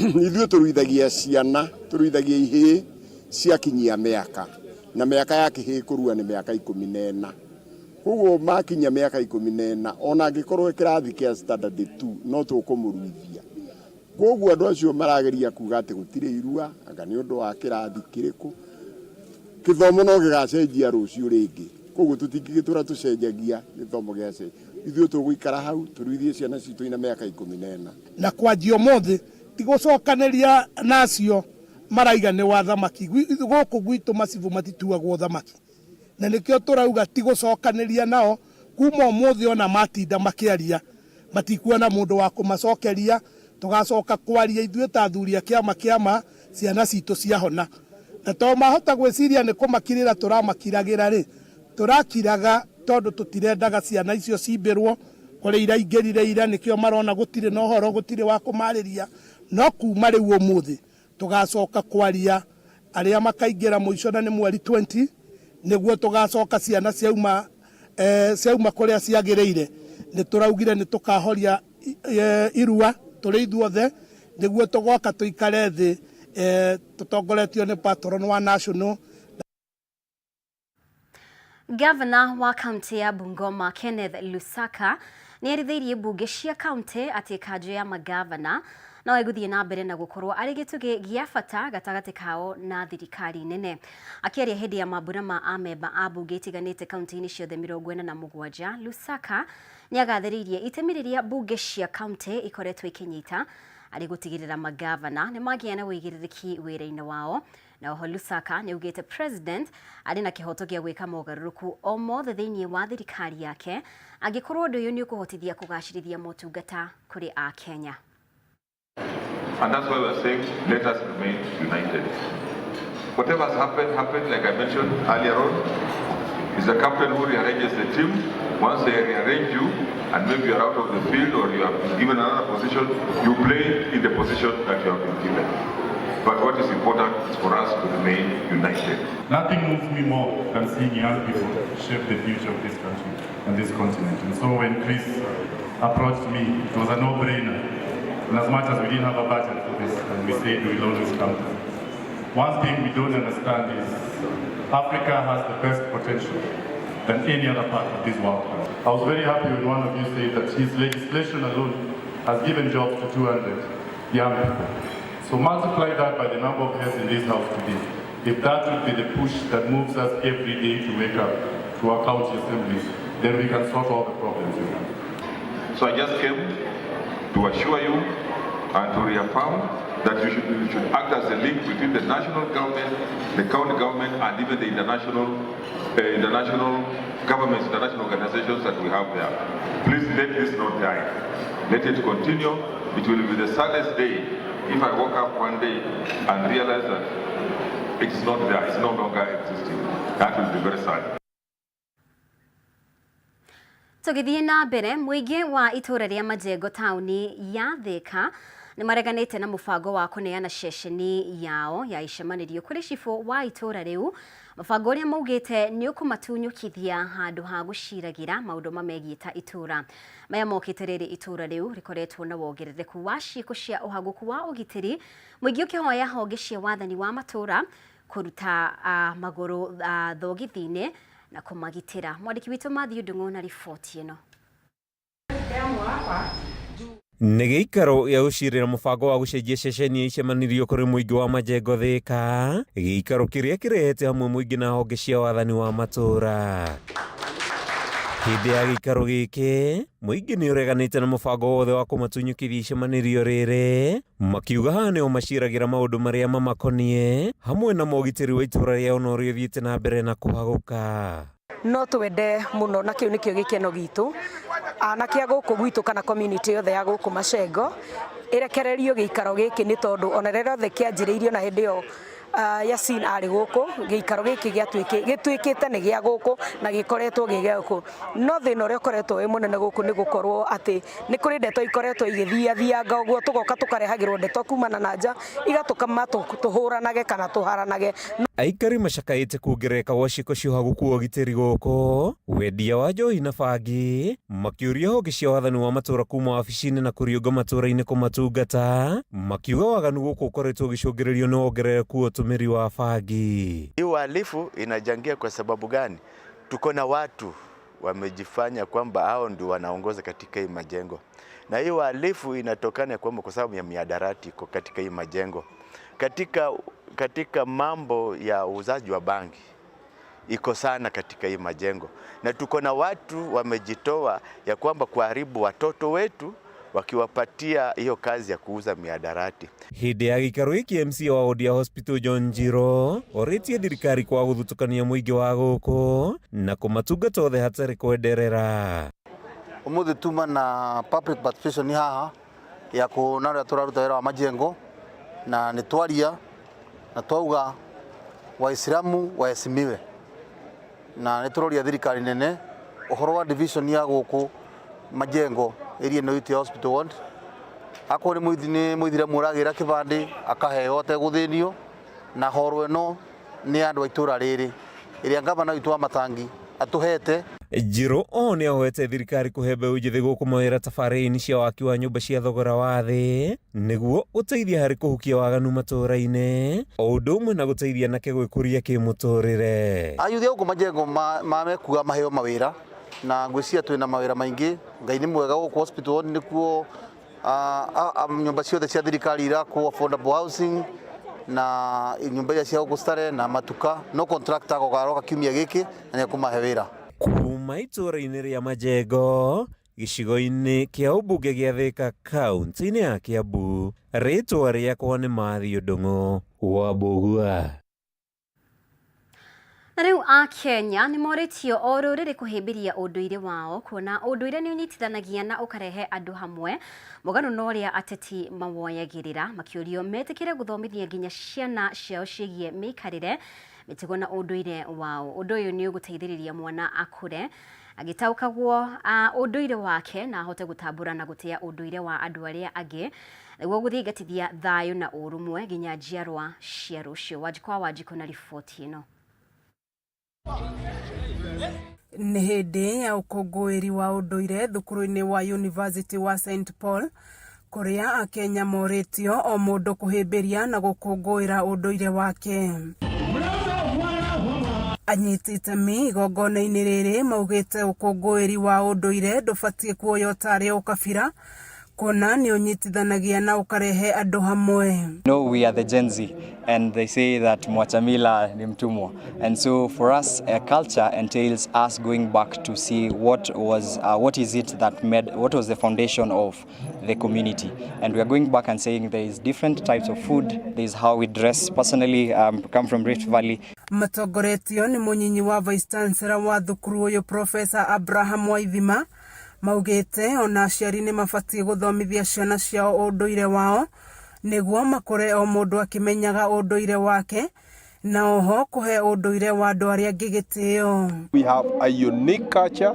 Ithuĩ tũruithagia ciana, tũruithagia ihĩĩ ciakinyia mĩaka, na mĩaka ya kĩhĩĩ kũrua nĩ mĩaka 14. Koguo makinyia mĩaka 14, ona angĩkorwo e kĩrathi kĩa standard 2, no tũkũmũruithia. Koguo andũ acio marageria kuga atĩ gũtirĩ irua, anga nĩ ũndũ wa kĩrathi kĩrĩkũ, gĩthomo no gĩgacenjia rũciũ rĩngĩ. Koguo tũtingĩgĩtũra tũcenjagia gĩthomo gĩacenjia. Ithuĩ tũgũikara hau tũruithie ciana citũ ina mĩaka 14. Na kwanjia ũmũthĩ ti gũcokanĩria na acio maraiga nĩ wa thamaki. Gũkũ gwitũ macibũ matituagwo thamaki, na nĩkĩo tũrauga ti gũcokanĩria nao kuma ũmũthĩ. Ona matinda makĩaria, matikuona mũndũ wa kũmacokeria. Tũgacoka kwaria ithuĩ ta athuri a kĩama kĩama ciana citũ ciahona, na to mahota gwĩciria nĩ kũmakirĩra tũramakiragĩra rĩ, tũrakiraga tondũ tũtirendaga ciana icio cimbĩrwo kũrĩ iraingĩrire ira. Nĩkĩo marona gũtirĩ na ũhoro, gũtirĩ wa kũmarĩria. No kuma rĩu ũmũthĩ tũgacoka kwaria arĩa makaingĩra mũico, na nĩ mweri 20 nĩguo tũgacoka ciana ciauma kũrĩa ciagĩrĩire. Nĩ tũraugire nĩ tũkahoria irua tũrĩ ithuothe, nĩguo tũgoka tũikare thĩ tũtongoretio nĩ patron wa national. Gavana wa kaunti ya Bungoma Kenneth Lusaka nĩ erithĩirie mbunge cia kaunti atĩ kanjũ ya magavana no ĩgũthiĩ na mbere na gũkorwo arĩ gĩtugĩ gĩa bata gatagatĩ kao na thirikari nene. Akĩaria hĩndĩ ya mambura ma amemba a mbunge itiganĩte kaunti-inĩ ciothe 47, Lusaka nĩ agathĩrĩirie itemi rĩrĩa mbunge cia kaunti ikoretwo ikĩnyita arĩ gũtigĩrĩra magavana nĩ magĩa na ũigĩrĩrĩki wĩra-inĩ wao. Na oho Lusaka nĩ augĩte president arĩ na kĩhoto gĩa gwĩka mogarũrũku o mothe thĩinĩ wa thirikari yake angĩkorwo ũndũ ũyũ nĩ ũkũhotithia kũgacĩrithia motungata kũrĩ Akenya. And that's why we're saying, let us remain united. Whatever has happened, happened, like I mentioned earlier on. Is the captain who rearranges the team. Once they rearrange you, and maybe you're out of the field or you have been given another position, you play in the position that you have been given. But what is important is for us to remain united. Nothing moves me more than seeing young people shape the future of this country and this continent. And so when Chris approached me, it was a no-brainer. And as much as we didn't have a budget for this, and we said we will always come. One thing we don't understand is Africa has the best potential than any other part of this world. I was very happy when one of you said that his legislation alone has given jobs to 200 young people. So multiply that by the number of heads in this house today. If that would be the push that moves us every day to wake up to our county assemblies, then we can sort all the problems we have. So I just came to assure you and to reaffirm that you should act as a link between the national government, the county government, and even the international governments, international organizations that we have there. Please let this not die. Let it continue. It will be the saddest day if I woke up one day and realize that it's not there, it's no longer existing. That will be very sad. Tũgĩthiĩ na mbere, mũingĩ wa itũũra rĩa Majengo, taũni ya Thĩka, nĩ mareganĩte na mũbango wa kũneana ceceni yao ya icemanĩrio kũrĩ cibũ wa itũũra rĩu, mũbango ũrĩa maugĩte nĩ ũkũmatunyũkithia handũ ha gũciragĩra maũndũ mamegiĩ ta itũũra. Maya mokĩte rĩrĩ itũũra rĩu rĩkoretwo na wongerereku wa ciĩko cia ũhagũku wa ũgitĩri, mũingĩ ũkĩhoya honge cia wathani wa matũũra kũruta magũrũ thogithi-inĩ na kũmagitĩra. Mwandĩki witũ Matthew Ndung'u na riboti ĩno. Nĩ gĩikaro gĩa gũcirĩra mũbango wa gũcenjia ceceni ya icemanĩrio kũrĩ mũingĩ wa Majengo Thĩka, gĩikaro kĩrĩa kĩrehete hamwe mũingĩ na honge cia wathani wa matũũra. Hĩndĩ ya gĩikaro gĩkĩ, mũingĩ nĩ ũreganĩte na mũbango wothe wa kũmatunyũkithia icemanĩrio rĩrĩ, makiuga haha nĩho maciragĩra maũndũ marĩa mamakoniĩ hamwe na mogitĩri wa itũũra rĩao na ũrĩa ũthiĩte na mbere na kũhagũka. No twende mũno, na kĩu nĩkĩo gĩkeno gitũ, anake a gũkũ gwitũ kana community yothe ya gũkũ Macengo ĩrekererio gĩikaro gĩkĩ, nĩ tondũ ona rĩrĩa rĩothe kĩanjĩrĩirio na hĩndĩ ĩyo Yasin arĩ gũkũ gĩikaro gĩkĩ gĩtuĩkĩte nĩ gĩa gũkũ na gĩkoretwo gĩ gĩa gũkũ. No thĩna ũrĩa ũkoretwo wĩ mũnene gũkũ nĩ gũkorwo atĩ nĩ kũrĩ ndeto ikoretwo igĩthiathianga ũguo, tũgoka tũkarehagĩrwo ndeto kumana na nja igatũkama tũhũranage kana tũharanage. Aikari macakaĩte kuongerereka gwa ciĩko cia ũhagũku wa ũgitĩri gũkũ, wendia wa njohi na bangi, makĩũria honge cia wathani wa matũra kuma wabici-inĩ na kũriũnga matũra-inĩ kũmatungata, makiuga waganu gũkũ ũkoretwo ũgĩcũngĩrĩrio nĩ wongerereku wa ũtũmĩri wa bangi. Hii uhalifu inachangia kwa sababu gani? Tuko na watu wamejifanya kwamba hao ndio wanaongoza katika hii majengo, na hii uhalifu inatokana kwamba kwa sababu ya mihadarati iko katika hii majengo, katika mambo ya uuzaji wa bangi iko sana katika hii majengo, na tuko na watu wamejitoa ya kwamba kuharibu watoto wetu wakiwapatia hiyo kazi ya kuuza mihadarati. Hĩndĩ ya gĩikaro gĩkĩ MCA wa wodi ya Hospital John Njiro orĩtie thirikari kwa gũthutũkania mũingĩ wa gũkũ na kũmatungata othe hatarĩ kwenderera. Umuthi tuma na public participation haha ya kuona uria turaruta wira wa majengo, na nĩ twaria na twauga Waislamu waheshimiwe, na nĩ tũroria thirikari nene ũhoro wa division ya gũkũ majengo area ĩno itũ ya Hospital Ward. Akorwo nĩ mũithiramu ũragĩra kĩbandĩ akaheo ategũthĩnio, na horo ĩno nĩ andũ a itũra rĩrĩ ĩrĩa ngavana witũ wa Matangi atũhete. Njiro oho nĩ ahoete thirikari kũhe mbeũ njĩthĩ gũkũ mawĩra tabarĩra-inĩ cia waki wa nyũmba cia thogora wa thĩ nĩguo gũteithia harĩ kũhukia waganu matũra-inĩ o ũndũ ũmwe na gũteithia anake gwĩkũria kĩmũtũrĩre. Ayuthi a gũkũ majengo mekuga maheo mawĩra, na ngwĩciria twĩna mawĩra maingĩ. Ngai nĩ mwega gũkũ Hospital Ward nĩkuo nyũmba ciothe cia thirikari irakwo affordable housing na nyũmba iria cia gũkũ Starehe na matuka, no contractor agoka kiumia gĩkĩ na nĩekũmahe wĩra. Kuma itũra-inĩ rĩa Majengo gĩcigo-inĩ kĩa ũmbunge gĩa Thika kaunti-inĩ ya Kiambu, rĩtwa rĩakwa nĩ Matthew Ndung'u wa Mbũgua. Na rĩu Akenya nĩ morĩtio o rũrĩrĩ kũhĩmbĩria ũndũire wao, kuona ũndũire nĩ ũnyitithanagia na ũkarehe andũ hamwe, mũgarũ na ũrĩa ateti mawoyagĩrĩra, makĩũrio metĩkĩre gũthomithia nginya ciana ciao ciĩgiĩ mĩikarĩre, mĩtugo na ũndũire wao. Ũndũ ũyũ nĩ ũgũteithĩrĩria mwana akũre agĩtaũkagwo ũndũire wake na ahote gũtambũra na gũtĩa ũndũire wa andũ arĩa angĩ nĩguo gũthingatithia thayũ na ũrũmwe nginya njiarwa cia rũciũ. Wanjikũ wa Wanjikũ na riboti ĩno. Nĩ hĩndĩ ya ũkũngũĩri wa ũndũire thukuru-inĩ wa University wa St Paul, kũrĩa Akenya morĩtio o mũndũ kũhĩmbĩria na gũkũngũĩra ũndũire wake. Anyiti itemi igongona-inĩ rĩrĩ maugĩte ũkũngũĩri wa ũndũire ndũbatiĩ kuoywo tarĩ ũkabira, kuona nĩ ũnyitithanagia na ũkarehe andũ hamwe. No, we are the Gen Z, and they say that mwachamila ni mtumwa. And so for us, a culture entails us going back to see what was, what is it that made, what was the foundation of the community. And we are going back and saying there is different types of food, there is how we dress. Personally, come from Rift Valley. Matongoretio nĩ mũnyinyi wa Vice Chancellor wa thukuru ũyũ Professor Abraham Waithima, maugĩte ona aciari nĩ mabatiĩ gũthomithia ciana ciao ũndũire wao nĩguo makũre o mũndũ akĩmenyaga ũndũire wake na oho kũhe ũndũire wa andũ arĩa angĩ gĩtĩo. We have a unique culture.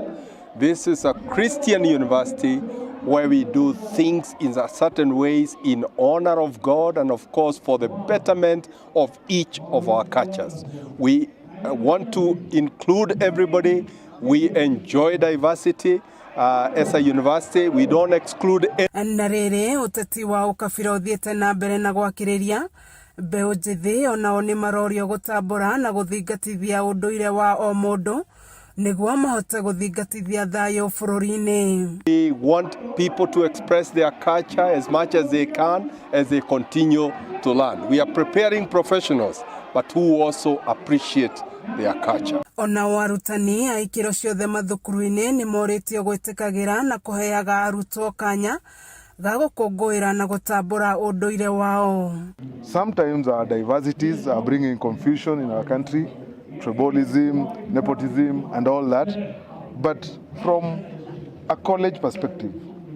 This is a Christian university where we do things in a certain ways in honor of God and of course for the betterment of each of our cultures. We want to include everybody. We enjoy diversity. As a university, we don't exclude Na rĩrĩ ũteti wa ũkabira ũthiĩte na mbere na gwakĩrĩria, mbeũ njĩthĩ onao nĩ marorio gũtambũra na gũthingatithia ũndũire wa o mũndũ nĩguo mahote gũthingatithia thayũ bũrũri-inĩ. We want people to express their culture as much as they can as they continue to learn. We are preparing professionals, but who also appreciate their culture. Onao arutani a ikĩro ciothe mathukuru-inĩ nĩ morĩtio gwĩtĩkagĩra na kũheaga arutwo kanya ga gũkũngũĩra na gũtambũra ũndũire wao. Sometimes our diversities are bringing confusion in our country, tribalism, nepotism, and all that. But from a college perspective,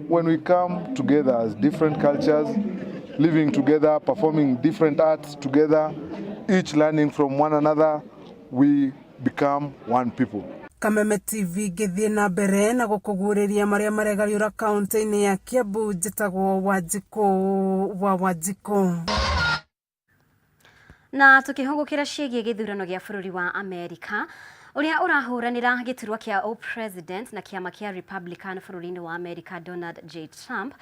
when we come together as different cultures, living together, performing different arts together, Each learning from one another, we become one people. Kameme TV ngĩthiĩ na mbere na gũkũguũrĩria marĩa maregariũra kaunti-inĩ ya Kiambu. Njĩtagwo Wanjikũ wa Wanjikũ. Na tukihũgũkĩra ciĩgiĩ gĩthurano gĩa bũrũri wa Amerika, ũrĩa ũrahũranĩra gĩturwa kĩa president na kĩama kĩa Republican bũrũri-inĩ wa Amerika Donald J. Trump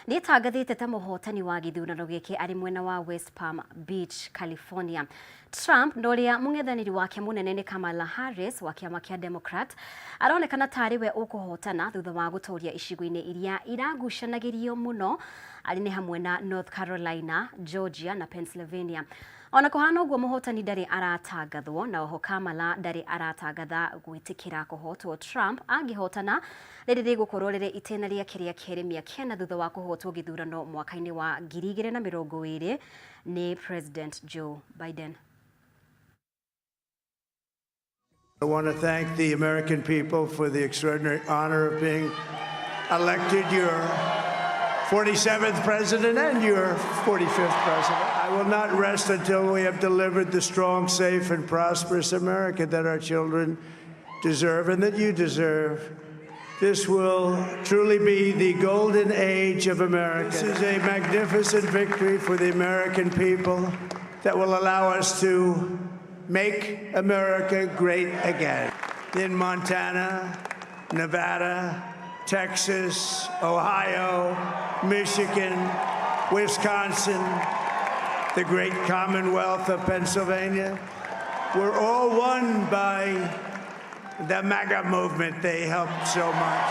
nĩetangathĩte ta mũhotani wa gĩthurano gĩkĩ arĩ mwena wa West Palm Beach, California. Trump na ũrĩa mũng'ethanĩri wake mũnene nĩ Kamala Harris wa kĩama kĩa Democrat aronekana tarĩ we ũkũhotana thutha wa gũtooria icigo-inĩ iria iragucanagĩrio mũno arĩ nĩ hamwe na North Carolina, Georgia na Pennsylvania. Ona kũhana ũguo mũhotani ndarĩ aratangathwo na oho Kamala ndarĩ aratangatha gwĩtĩkĩra kũhotwo. Trump angĩhotana rĩrĩ rĩgũkorwo rĩrĩ itĩna rĩake rĩa kerĩ mĩaka ĩna thutha wa kũhotwo gĩthurano mwaka-inĩ wa 2020 nĩ President Joe Biden. I want to thank the American people for the extraordinary honor of being elected your 47th president and your 45th president. I will not rest until we have delivered the strong, safe, and prosperous America that our children deserve and that you deserve. This will truly be the golden age of America. This is a magnificent victory for the American people that will allow us to make America great again. In Montana, Nevada, Texas, Ohio, Michigan, Wisconsin, the great Commonwealth of Pennsylvania, we're all won by the MAGA movement. They helped so much.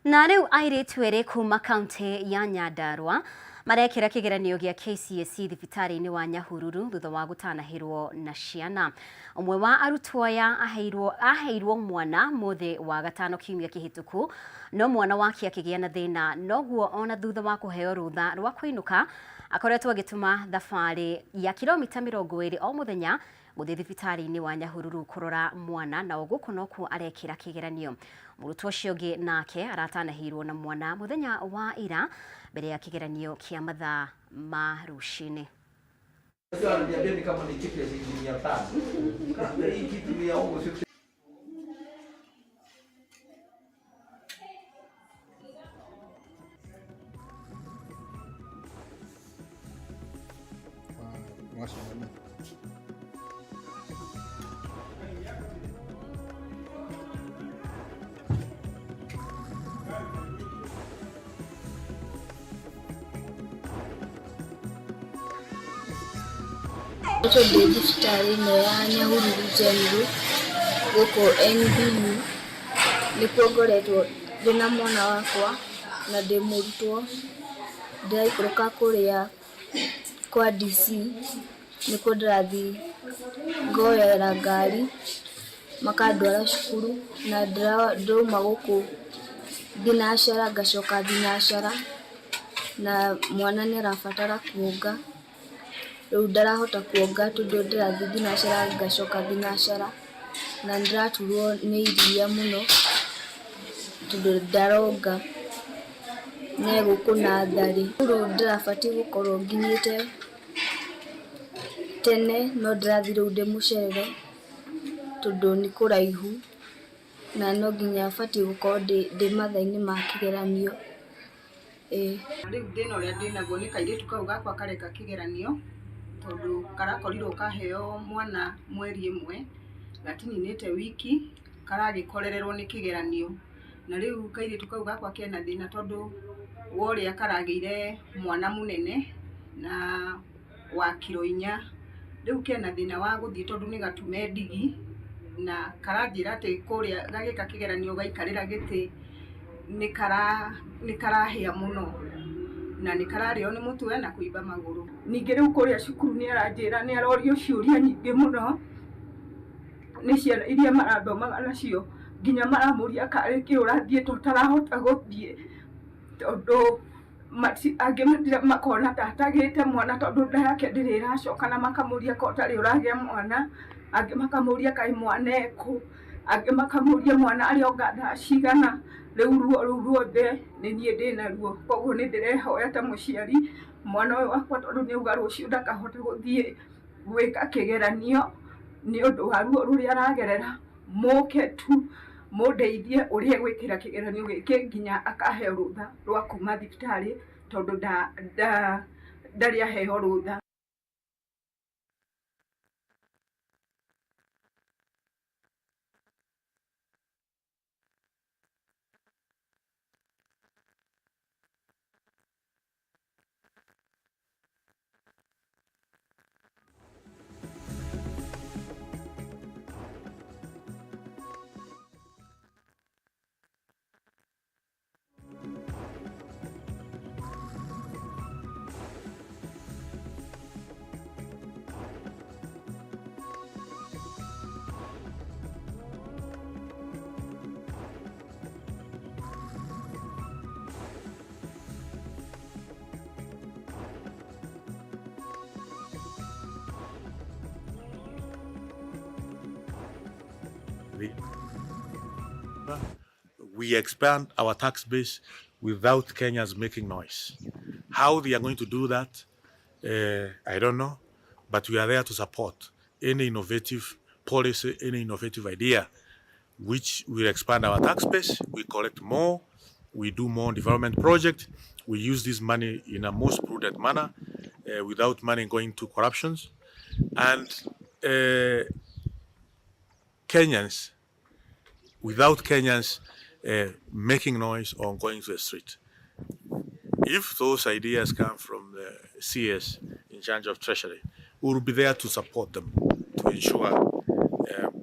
Na rĩu airĩtu erĩ kuma kaunti ya Nyandarua marekĩra kĩgeranio gĩa KCSE thibitarĩ-inĩ wa Nyahururu thutha wa gũtanahĩrwo na ciana. Ũmwe wa arutwo aya aheirwo mwana mũthĩ wa gatano kiumia kĩhĩtũku, no mwana wake akĩgĩa na thĩna, noguo ona thutha wa kũheo rũtha rwa kũinũka akoretwo agĩtuma thabarĩ ya kilomita 20 o mũthenya gũthiĩ thibitarĩ-inĩ wa Nyahururu kũrora mwana, na gũkũ nokuo arekĩra kĩgeranio. Mũrutwo ũcio ũngĩ nake aratanahĩirwo na mwana mũthenya wa ira mbere ya kĩgeranio kĩa mathaa ma rũcinĩ. Kama ni cheki ya shilingi 500. Hii kitu ni ya uongo, sio. Ngoretwo ndĩ thibitarĩ ĩno ya Nyahururu General gũkũ NBU, nĩkuo ngoretwo ndĩna mwana wakwa na ndĩ mũrutwo, ndĩraikũrũka kũrĩa kwa DC, nĩkuo ndĩrathiĩ ngoyera ngari makandwara cukuru, na ndĩrauma gũkũ thinacara ngacoka thinacara, na mwana nĩ arabatara kuonga. Rĩu ndarahota kuonga tondũ ndĩrathiĩ thinacara ngacoka thinacara, na nĩndĩraturwo nĩ iria mũno tondũ ndaronga na egũkũ natharĩ. Rĩu ndĩrabatiĩ gũkorwo nginyĩte tene no ndĩrathiĩ rĩu ndĩmũcerere tondũ nĩ kũraihu na no nginya batiĩ gũkorwo ndĩ mathaa-inĩ ma kĩgeranio. Rĩu thĩna ũrĩa ndĩnaguo nĩ kairĩtu kau gakwa kareka kĩgeranio tondũ karakorirwo kaheo mwana mweri ĩmwe gatininĩte wiki karagĩkorererwo nĩ kĩgeranio, na rĩu kairĩtu kau gakwa kena thĩna tondũ wa ũrĩa karagĩire mwana mũnene na wa kiro 4, rĩu kena thĩna wa gũthiĩ tondũ nĩ gatume ndigi, na karanjĩra atĩ kũrĩa gagĩka kĩgeranio gaikarĩra gĩtĩ nĩ karahĩa mũno na nĩ kararĩo nĩ mũtwe na kũimba magũrũ. Ningĩ rĩu kũrĩa cukuru nĩ aranjĩra nĩ arorio ciũria nyingĩ mũno nĩ ciana iria marathomaga nacio, nginya maramũria karĩ kĩ ũrathiĩte ũtarahota gũthiĩ tondũ angĩ makona ta atagĩte mwana tondũ nda yake ndĩrĩ ĩracoka, na makamũria ko ũtarĩ ũragĩa mwana, angĩ makamũria kaĩ mwana ekũ, angĩ makamũria mwana arĩonga thaa cigana. Rĩu ruo rũu ruothe nĩ niĩ ndĩnaruo, koguo nĩ ndĩrehoya ta mũciari mwana ũyũ wakwa, tondũ nĩ auga rũciũ ndakahota gũthiĩ gwĩka kĩgeranio nĩ ũndũ wa ruo rũrĩa aragerera, mũke tu mũndeithie ũrĩa egwĩkĩra kĩgeranio gĩkĩ nginya akaheo rũtha rwa kuma thibitarĩ, tondũ ndarĩ aheo rũtha. We expand our tax base without Kenyans making noise. How they are going to do that, I don't know, but we are there to support any innovative policy, any innovative idea, which will expand our tax base. We collect more, we do more development projects, we use this money in a most prudent manner, without money going to corruptions. And Kenyans, without Kenyans making noise or going to the street. If those ideas come from the CS in charge of Treasury, we will be there to support them, to ensure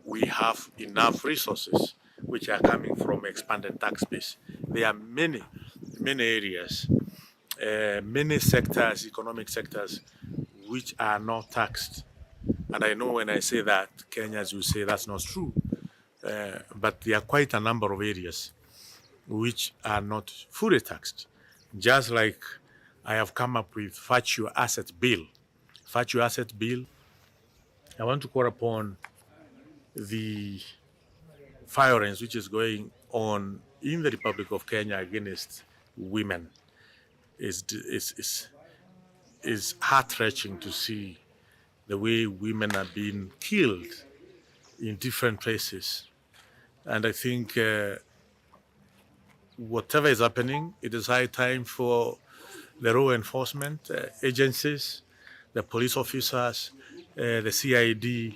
we have enough resources which are coming from expanded tax base. There are many, many areas, many sectors, economic sectors, which are not taxed. And I know when I say that, Kenyans will say that's not true. But there are quite a number of areas which are not fully taxed. Just like I have come up with Virtual Asset Bill. Virtual Asset Bill, I want to call upon the violence which is going on in the Republic of Kenya against women. It's heart-wrenching to see the way women are being killed in different places. And I think whatever is happening, it is high time for the law enforcement agencies, the police officers, the CID,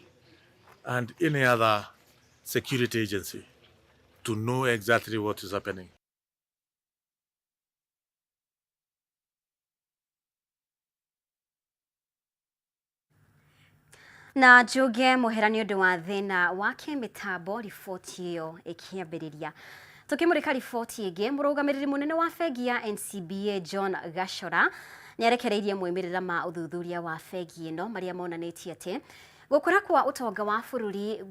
and any other security agency to know exactly what is happening. Na njuge muhera ni undu wa thina wa kimitambo riboti iyo ikiambiriria. Tukimurika riboti ingi, murugamiriri munene wa bengi ya NCBA John Gachora niarekereirie moimirira ma uthuthuria wa bengi ino maria monanitie ati gukura kwa utonga wa bururi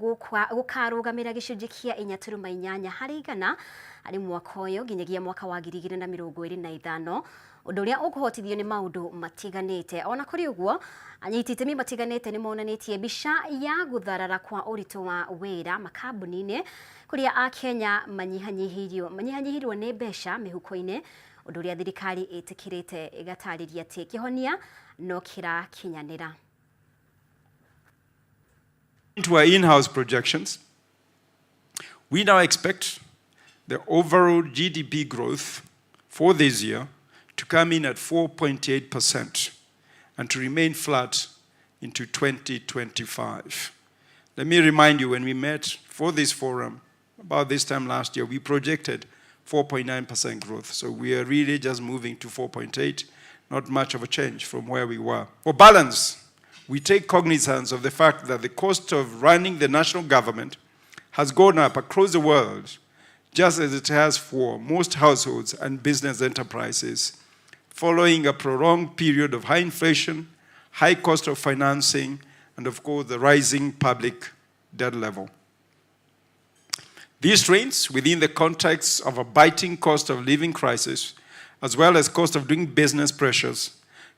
gukarugamira gicunji kia 4.8 harĩ igana harĩ mwaka uyu nginyagia mwaka wa 2025, undu uria ukuhotithio ni maundu matiganite. Ona kuri uguo, anyiti itemi matiganite ni monanitie mbica ya gutharara kwa uritu wa wira makambuni-ini kuria akenya manyihanyihirwo ni mbeca mihuko-ini, undu uria thirikari itikirite igatariria ati kihonia no kirakinyanira. To our in-house projections, we now expect the overall GDP growth for this year to come in at 4.8% and to remain flat into 2025. Let me remind you, when we met for this forum about this time last year, we projected 4.9% growth. So we are really just moving to 4.8, not much of a change from where we were. For balance, we take cognizance of the fact that the cost of running the national government has gone up across the world, just as it has for most households and business enterprises, following a prolonged period of high inflation, high cost of financing, and of course the rising public debt level. These trends, within the context of a biting cost of living crisis, as well as cost of doing business pressures,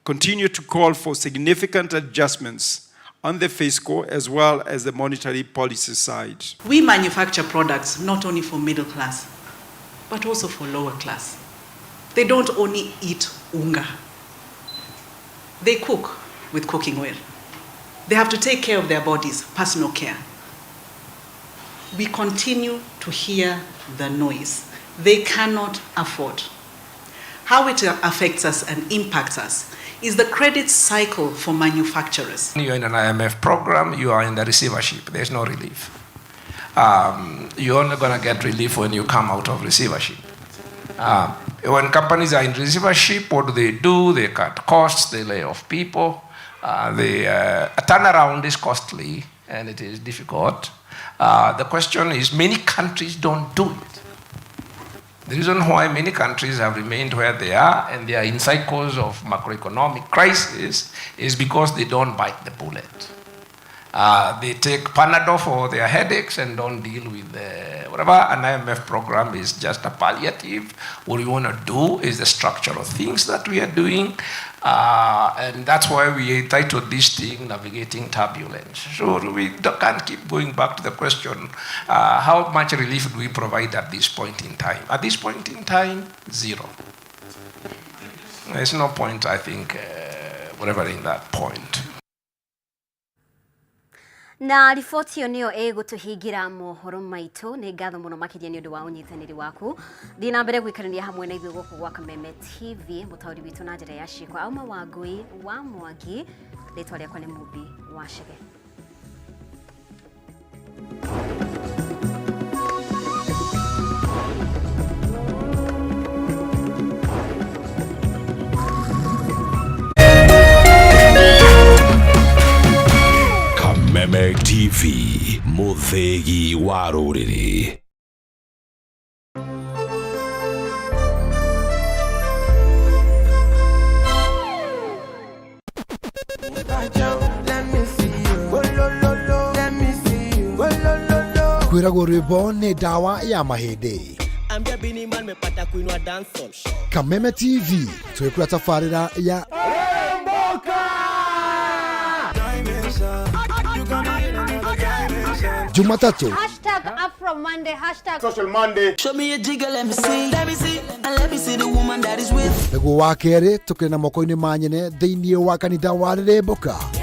continue to call for significant adjustments on the fiscal as well as the monetary policy side. We manufacture products not only for middle class, but also for lower class. They don't only eat unga. They cook with cooking oil. They have to take care of their bodies, personal care. We continue to hear the noise. They cannot afford. How it affects us and impacts us is the credit cycle for manufacturers. You're in an IMF program, you are in the receivership, there's no relief. You're only going to get relief when you come out of receivership. When companies are in receivership, what do? They cut costs, they lay off people. The turnaround is costly and it is difficult. The question is, many countries don't do it. The reason why many countries have remained where they are and they are in cycles of macroeconomic crisis is because they don't bite the bullet. They take Panadol for their headaches and don't deal with whatever. An IMF program is just a palliative. What we want to do is the structural things that we are doing. And that's why we titled this thing Navigating Turbulence. So we can't keep going back to the question, how much relief do we provide at this point in time? At this point in time, zero. There's no point, I think, whatever in that point. Na riboti ĩyo nĩyo ĩgũtũhingira mohoro maitũ. Nĩ ngatho mũno makĩria nĩ ũndũ wa ũnyitanĩri waku. Thiĩ na mbere gũikarania hamwe na ithuĩ gũkũ gwa Kameme TV. Mũtaũri witũ na njĩra ya ciĩko auma Wangũi wa Mwangi. Rĩtwa rĩakwa nĩ Mumbi wa Chege. Kameme TV, muthegi wa rũrĩrĩ. Kwĩragwo rwĩmbo nĩ ndawa ya mahĩndĩ. Kameme TV twĩkũra tabarĩra ya Jumatatu. Hashtag Afro Monday, hashtag Social Monday. Show me a jigger, let me see. Let me see, and let me see the woman that is with. Nĩguo wa kerĩ tũkĩrĩ na moko-inĩ ma nyene thĩinĩ wa kanitha wa Rĩrĩmbũka.